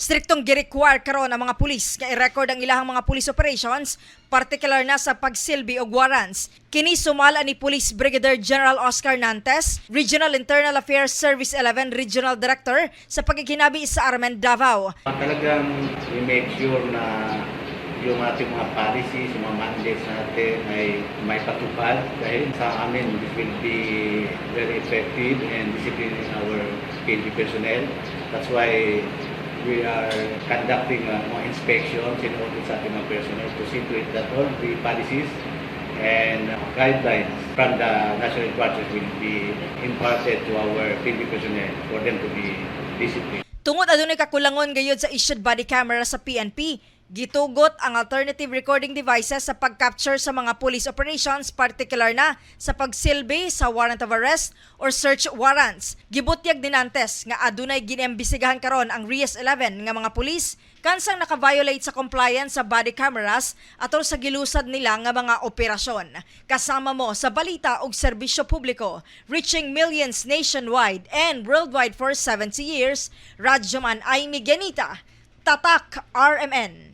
Striktong gi-require karon ang mga pulis nga i-record ang ilahang mga police operations, particular na sa pagsilbi og warrants. Kini sumala ni Police Brigadier General Oscar Nantes, Regional Internal Affairs Service 11 Regional Director, sa pagkikinabi sa RMN Davao. Talagang we make sure na yung ating mga policies, yung mga mandates natin ay may patupad dahil sa amin this will be very effective and disciplining our PNP personnel. That's why we are conducting mga inspections and audits sa ating mga personnel to see to it that all the policies and guidelines from the national headquarters will be imparted to our PNP personnel for them to be disciplined. Tungod adunay kakulangon gayud sa issued body camera sa PNP, gitugot ang alternative recording devices sa pag-capture sa mga police operations, particular na sa pagsilbi sa warrant of arrest or search warrants. Gibutyag ni Nantes nga adunay giniimbestigahan karon ang RIAS 11 nga mga pulis kansang naka-violate sa compliance sa body cameras atol sa gilusad nila nga mga operasyon. Kasama mo sa balita ug serbisyo publiko, reaching millions nationwide and worldwide for 70 years, Radyoman Aimee Ganita, Tatak RMN.